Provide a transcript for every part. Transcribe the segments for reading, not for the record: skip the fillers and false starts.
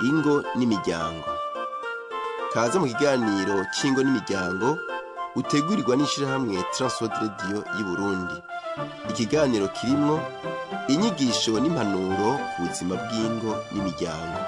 Ingo n'imiryango. Kaze mu kiganiro c'ingo n'imiryango utegurirwa n'ishirahamwe Transworld Radio y'Uburundi. Ikiganiro kirimwo inyigisho n'impanuro ku buzima bw'ingo n'imiryango.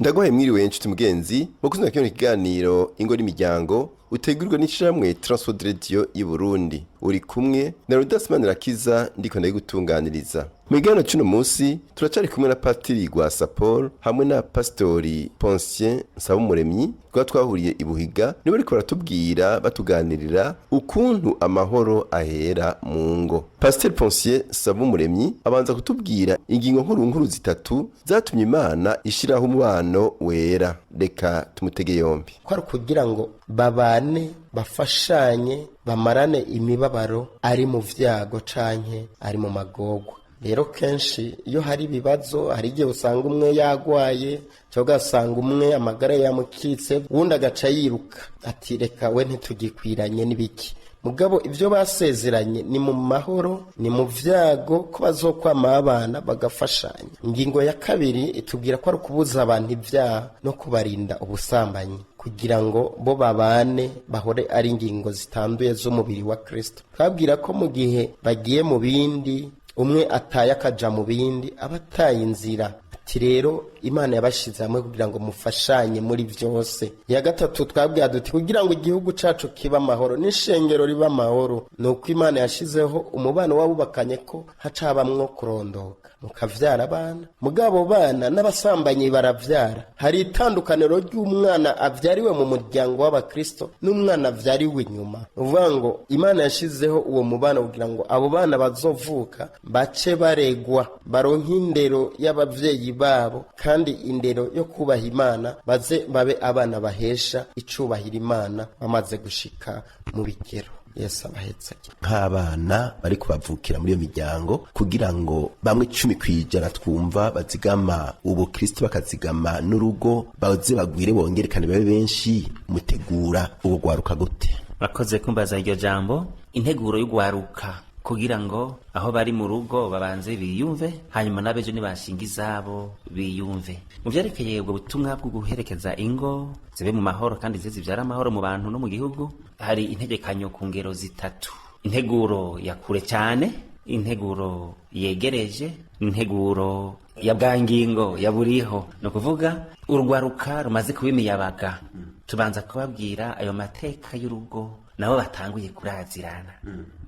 Ndaguhaye mwiriwe nshuti mugenzi, mukunzi wa kino kiganiro ingo n'imiryango utegurirwa n'ishirahamwe Transworld Radio y'Uburundi. Uri kumwe na Rudas Manirakiza, ndiko ndayigutunganiriza. Mu kiganiro c'uno munsi turacari kumwe na Patiri Rwasa Paul hamwe na Pastori Poncien Nsabumuremyi, twaba twahuriye i Buhiga, nibo bariko baratubwira batuganirira ukuntu amahoro ahera mu ngo. Pasiteri Poncien Nsabumuremyi abanza kutubwira ingingo nkuru nkuru zitatu zatumye Imana ishiraho umubano wera. Reka tumutege yombi. Ko ari ukugira ngo babane, bafashanye, bamarane imibabaro, ari mu vyago canke ari mu magorwa. Rero kenshi iyo hari ibibazo, hari igihe usanga umwe yagwaye, cyangwa ugasanga umwe amagara yamukitse, uwundi agaca yiruka ati: "Reka we, ntitugikwiranye n'ibiki." Mugabo ibyo basezeranye ni mu mahoro, ni mu vyago, ko bazokwama abana bagafashanya. Ingingo ya kabiri itubwira ko ari ukubuza abantu ibyaha no kubarinda ubusambanyi, kugira ngo bo babane bahore ari ingingo zitanduye z'umubiri wa Kristo. Twabwira ko mu gihe bagiye mu bindi, umwe ataye akaja mu bindi, aba ataye inzira. Ati rero Imana yabashize hamwe kugira ngo mufashanye muri byose. Iya gatatu twabwira duti: kugira ngo igihugu cacu kibe amahoro n'ishengero ribe amahoro, ni uko Imana yashizeho umubano w'abubakanye, ko hacabamwo kurondoka, mukavyara abana. Mugabo bana n'abasambanyi baravyara. Hari itandukaniro ry'umwana avyariwe mu muryango w'abakristo n'umwana avyariwe inyuma. Ni ukuvuga ngo Imana yashizeho uwo mubano kugira ngo abo bana bazovuka bace baregwa, baronke indero y'abavyeyi babo, kandi indero yo kubaha Imana, baze babe abana bahesha icubahira Imana bamaze gushika mu bigero. Yesu abahetse. Nk'abana bari kubavukira muri iyo miryango, kugira ngo bamwe 10% twumva bazigama ubukristo, bakazigama n'urugo, baze bagwire bongerekane babe benshi, mutegura ubwo rwaruka gute? Urakoze kumbaza iryo jambo. Integuro y'ugwaruka kugira ngo aho bari mu rugo babanze biyumve, hanyuma n'abejo nibashinga izabo biyumve. Mu vyerekeye ubwo butumwa bwo guherekeza ingo zibe mu mahoro kandi zize zivyara amahoro mu bantu no mu gihugu, hari integekanyo ku ngero zitatu: integuro ya kure cyane, integuro yegereje, integuro ya bwangingo ya buriho. Ni ukuvuga urwaruka rumaze kuba imiyabaga, tubanza kubabwira ayo mateka y'urugo, nabo batanguye kurazirana,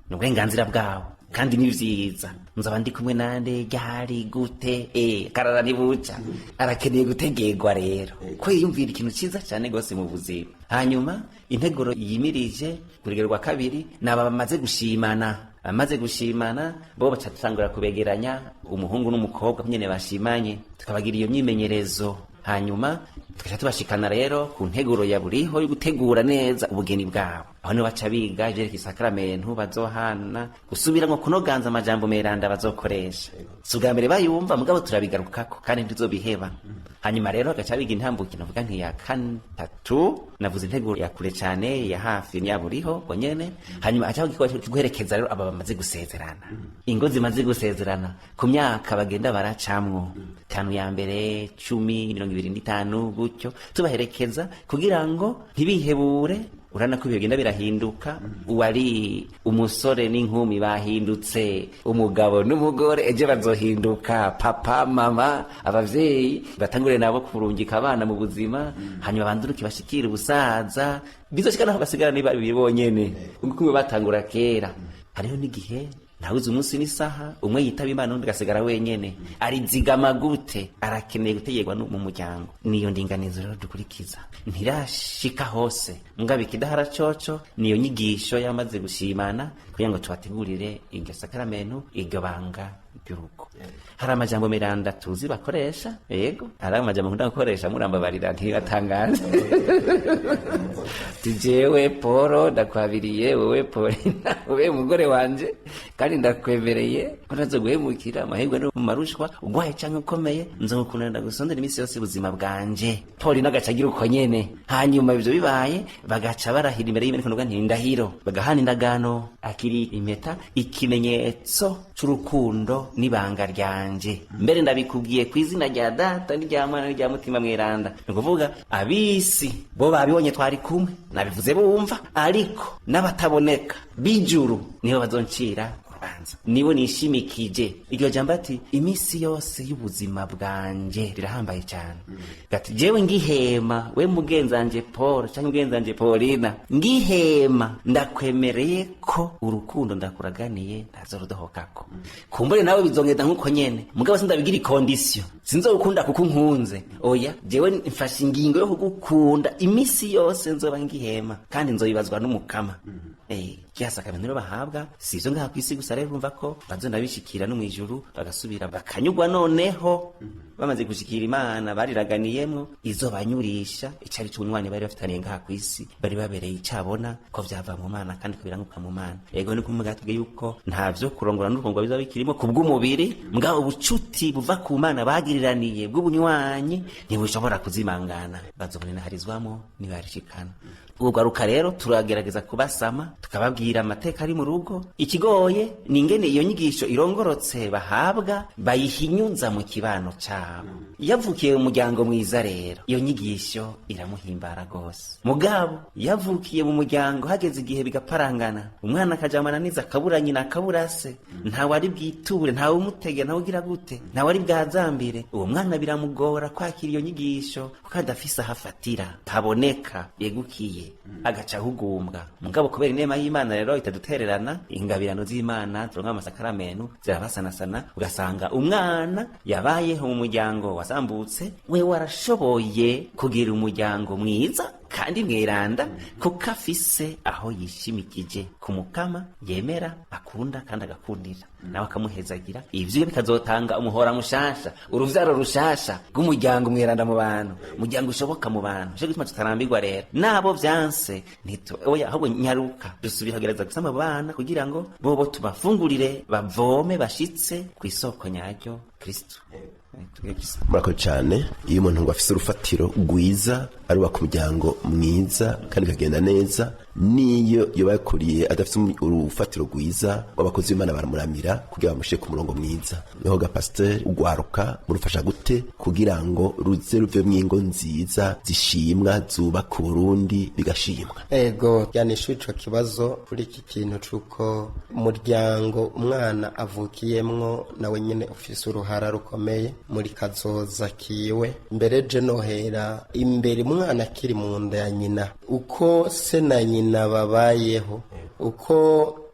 ni uburenganzira bwabo kandi ni vyiza. Nzaba ndi kumwe nande, ryari, gute? Karara ntibuca, arakeneye gutegerwa rero ko yiyumvira ikintu ciza cane gose mu buzima. Hanyuma integuro yimirije ku rugero rwa kabiri ni aba bamaze gushimana. Bamaze gushimana bo baca dutangura kubegeranya umuhungu n'umukobwa nyene bashimanye, tukabagira iyo myimenyerezo, hanyuma tugaca tubashikana rero ku nteguro ya buriho yo gutegura neza ubugeni bwabo. Aho niho baca biga ivyerekeye isakaramentu bazohana, gusubiramwo kunoganza amajambo meranda bazokoresha. Si ubwa mbere bayumva, mugabo turabigarukako kandi ntituzobiheba. Hanyuma rero bagaca biga intambukino navuga nti ya katatu. Navuze integuro ya kure cane, ya hafi niya buriho ubwo nyene. Hanyuma acaho igikorwa cyo guherekeza rero aba bamaze gusezerana, ingo zimaze gusezerana, ku myaka bagenda baracamwo, 5 ya mbere, 10, 25, gutyo, tubaherekeza kugira ngo ntibihebure. Urabona ko ibihe bigenda birahinduka, uwari umusore n'inkumi bahindutse umugabo n'umugore, ejo bazohinduka papa, mama. Abavyeyi batangure nabo kurungika abana mu buzima, hanyuma banduruke bashikire ubusaza, bizoshika naho basigara ni babiri bonyene nkuko batangura kera. Hariho n'igihe ntawuzi umunsi n'isaha, umwe yitaba Imana, undi agasigara wenyene. Arizigama gute? Arakeneye gutegerwa mu muryango. Niyo ndinganizo rero dukurikiza, ntirashika hose, mugabo ikidahara coco niyo nyigisho yamaze gushimana, kugira ngo tubategurire iryo sakaramentu, iryo banga ry'urugo. Hari amajambo meranda tuzi bakoresha. Yego, hari amajambo nkunda gukoresha, murambabarira ntibatangaze. Tujewe Polo ndakwabiriye wowe Polina ube umugore wanje, kandi ndakwemereye ko ntazoguhemukira amahirwe no mu marushwa, ugwaye canke ukomeye, nzogukunda, ndagusondera iminsi yose ubuzima bwanje. Polina agaca agira uko nyene. Hanyuma ivyo bibaye, bagaca barahira imbere y'Imana, nti indahiro, bagahana indagano. Akiri impeta, ikimenyetso c'urukundo n'ibanga ryanje. Mbere ndabikubwiye ku izina rya Data n'irya Mwana n'irya Mutima Mweranda. Ni ukuvuga abisi bo babibonye, twari kumwe, nabivuze bumva, ariko n'abataboneka b'ijuru nibo bazoncira urubanza, nibo nishimikije iryo jambo. Ati iminsi yose y'ubuzima bwanje, rirahambaye cyane. Gati jewe ngihema, we mugenzanje Paul cyangwa mugenzanje Paulina, ngihema ndakwemereye ko urukundo ndakuraganiye ntazorudohokako. Kumbure nawe bizongenda nkuko nyene, mugabo sindabigira i condition, sinzogukunda kuko unkunze, oya. Jewe mfashe ingingo yo kugukunda iminsi yose nzoba ngihema, kandi nzoyibazwa n'Umukama. Rya sakamento rero bahabwa si ivyo ngaha kw'isi gusa. Rero urumva ko bazonabishikira no mw'ijuru, bagasubira bakanyugwa. Noneho bamaze gushikira Imana bariraganiyemwo, izobanyurisha icari c'ubunywanyi bari bafitaniye ngaha kw'isi, bari babereye icabona ko vyava mu Mana kandi ko biranguka mu Mana. Ego, ni kumwe gatubwiye yuko nta vyo kurongora n'urukongwa biza bikirimo kubw'umubiri, mbwa ubucuti buva ku Mana bagiriraniye bw'ubunywanyi ntibushobora kuzimangana, bazoboneraharizwamo nibarishikana. Ugaruka rero turagerageza kubasama, tukababwira amateka ari mu rugo. Ikigoye ni ingene iyo nyigisho irongorotse bahabwa bayihinyuza mu kibano cabo. Iyo avukiye mu muryango mwiza rero, iyo nyigisho iramuhimbara gose. Mugabo iyo avukiye mu muryango hageze igihe bigaparangana, umwana akajamana neza, akabura nyina, akabura se, ntawe ari bwiture, ntawe umutegera, ntawe ugira gute, ntawe ari bwazambire, uwo mwana biramugora kwakira iyo nyigisho kuko adafise aho afatira haboneka yegukiye, agaca ahugumbwa. Mugabo kubera inema y'Imana rero itadutererana, ingabirano z'Imana turonka amasakaramenu zirabasanasana, ugasanga umwana yabayeho mu muryango wasambutse we warashoboye kugira umuryango mwiza kandi mweranda, kuko afise aho yishimikije ku Mukama yemera, akunda kandi agakundira, nawe akamuhezagira. Ivyo bikazotanga umuhora mushasha, uruvyaro rushasha rw'umuryango mweranda mu bantu, umuryango ushoboka mu bantu. Nico gituma tutarambirwa rero nabo vyanse ntitu, oya, ahubwo nyaruka dusubira kugerageza gusama abana kugira ngo bobo tubafungurire, bavome bashitse ku isoko nyaryo, Kristo. Murakoze cyane. Iyo umuntu ngo afise urufatiro rwiza, arubaka umuryango mwiza kandi bikagenda neza. Niyo yoba yakuriye adafise urufatiro rwiza rw'abakozi b'Imana, baramuramira kugira bamushyire ku murongo mwiza. Niho ga pasiteri, ugwaruka murufasha gute kugira ngo ruze ruve mu ingo nziza zishimwa, zubaka Uburundi bigashimwa? Ego, yanishuye ico kibazo kuri iki kintu c'uko umuryango umwana avukiyemwo nawe nyene ufise uruhara rukomeye muri kazoza kiwe. Mbere je nohera imbere umwana akiri mu nda ya nyina, uko se na nyina babayeho, uko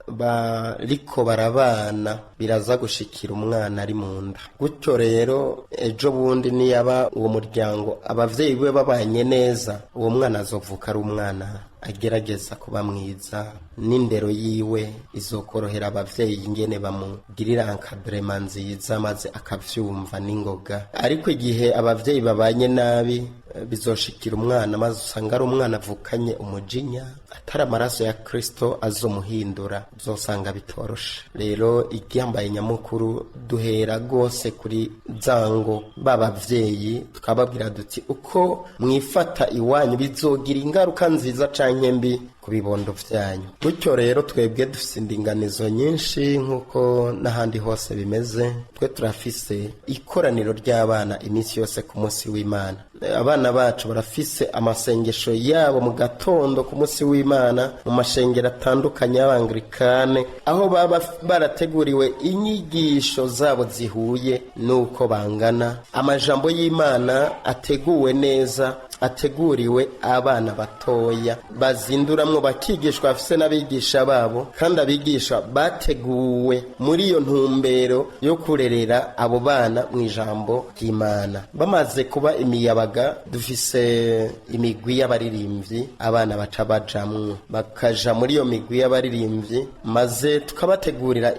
bariko barabana, biraza gushikira umwana ari mu nda. Gutyo rero ejo bundi niyaba uwo muryango abavyeyi be babanye neza, uwo mwana azovuka ari umwana agerageza kuba mwiza, n'indero yiwe izokorohera abavyeyi ingene bamugirira encadrement nziza, maze akavyumva n'ingoga. Ariko igihe abavyeyi babanye nabi, bizoshikira umwana, maze usanga ari umwana avukanye umujinya, atari amaraso ya Kristo azomuhindura, uzosanga bitoroshe. Rero igihambaye nyamukuru, duhera rwose kuri zango b'abavyeyi, tukababwira duti uko mwifata iwanyu bizogira ingaruka nziza canke mbi ku bibondo vyanyu. Gutyo rero twebwe dufise indinganizo nyinshi nk'uko n'ahandi hose bimeze. Twe turafise ikoraniro ry'abana iminsi yose ku munsi w'Imana. Abana bacu barafise amasengesho yabo mu gatondo ku munsi w'Imana mu mashengero atandukanye y'Abangirikane, aho baba barateguriwe inyigisho zabo zihuye n'uko bangana, amajambo y'Imana ateguwe neza, ateguriwe abana batoya, bazinduramwo bakigishwa, bafise n'abigisha babo, kandi abigisha bateguwe muri iyo ntumbero yo kurerera abo bana mu ijambo ry'Imana. Bamaze kuba imiyabaga, dufise imigwi y'abaririmbyi abana baca bajamwo, bakaja muri iyo migwi y'abaririmbyi, maze tukabategurira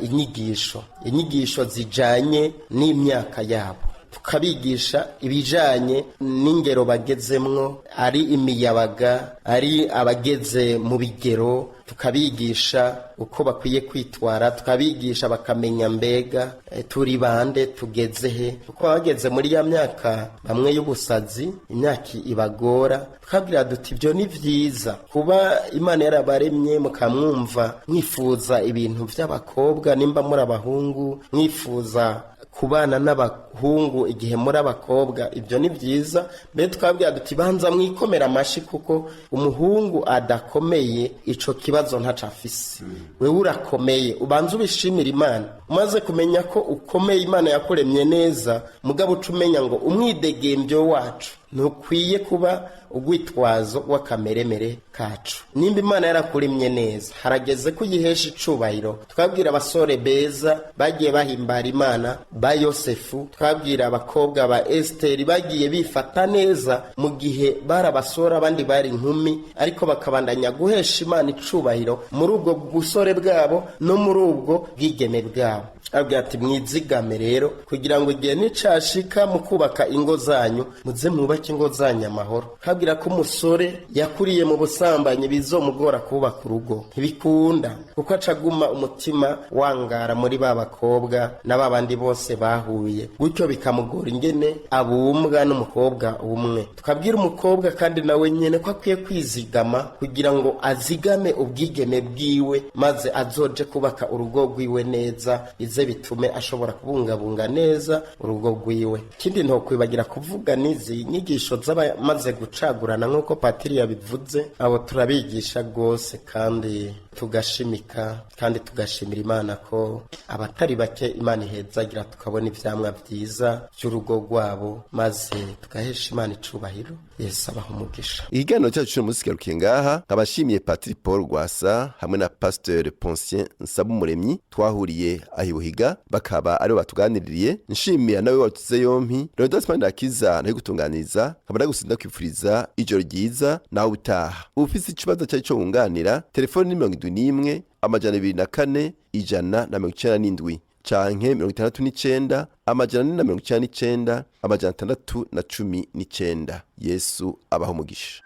inyigisho zijanye n'imyaka yabo. Tukabigisha ibijanye n'ingero bagezemwo, ari imiyabaga, ari abageze mu bigero, tukabigisha uko bakwiye kwitwara, tukabigisha bakamenya mbega turi bande, tugeze he, kuko bageze muri ya myaka bamwe y'ubusazi, imyaka ibagora. Tukabwira duti ibyo ni vyiza kuba Imana yarabaremye mukamwumva mwifuza ibintu vy'abakobwa, nimba muri abahungu mwifuza kubana n'abahungu igihe muri abakobwa, ibyo ni byiza. Mbere twabwira duti banza mwikomera amashi, kuko umuhungu adakomeye ico kibazo ntaco afise. Wewe urakomeye, ubanza ubishimira Imana. Umaze kumenya ko ukomeye, Imana yakuremye neza, mugabo uca umenya ngo umwidegembyo wacu ntukwiye kuba urwitwazo w'akameremere kacu. Nimba Imana yarakuremye neza, harageze ko uyihesha icubahiro. Twabwira abasore beza bagiye bahimbara Imana ba Yosefu, twabwira abakobwa ba Esiteri bagiye bifata neza mu gihe bari abasore, abandi bari inkumi, ariko bakabandanya guhesha Imana icubahiro muri ubwo busore bwabo no muri ubwo bwigeme bwabo. Abwira ati mwizigame rero kugira ngo igihe nicashika mu kubaka ingo zanyu, muze mwubake ingo zanyu amahoro. Kabwira ko umusore yakuriye mu busambanyi bizomugora kubaka urugo, ntibikunda, kuko acaguma umutima wangara muri ba bakobwa na ba bandi bose bahuye, gutyo bikamugora ingene abumbwa n'umukobwa umwe. Tukabwira umukobwa kandi nawe nyene ko akwiye kwizigama kugira ngo azigame ubwigeme bwiwe, maze azoje kubaka urugo rwiwe neza, ize bitume ashobora kubungabunga neza urugo rwiwe. Ikindi ntokwibagira kuvuga n'izi nyigisho z'abamaze gucagurana, nk'uko patiri yabivuze, abo turabigisha rwose kandi tugashimika kandi tugashimira Imana ko abatari bake Imana ihezagira, tukabona ivyamwa vyiza by'urugo rwabo, maze tugahesha Imana icubahiro. Yesu abaha umugisha. Ikiganiro cyacu cy'uno munsi kigarukiye ngaha. Nkabashimiye Patiri Paul Rwasa hamwe na Pasteur Poncien Nsabumuremyi twahuriye aho ibuhiga, bakaba aribo batuganiririye. Nshimira nawe watuze yompi Leonidas Manirakiza nawe gutunganiriza, nkaba ndagusinda kwifuriza ijoro ryiza nawe utaha. Ufise ikibazo cyari cyo wunganira, telefoni ni 71 204 197 canke 69 499 619. Yesu abaho umugisha.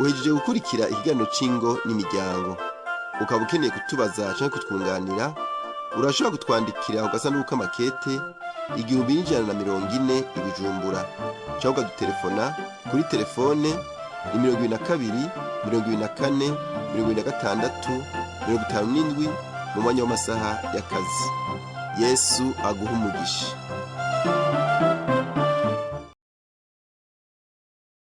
Uhejeje gukurikira ikiganiro c'ingo n'imiryango, ukaba ukeneye kutubaza canke kutwunganira, urashobora kutwandikira ku gasanduku k'amakete 1140 i Bujumbura, canke ukadutelefona kuri telefone ni 22 24 26 57 mu mwanya w'amasaha y'akazi. Yesu aguha umugisha.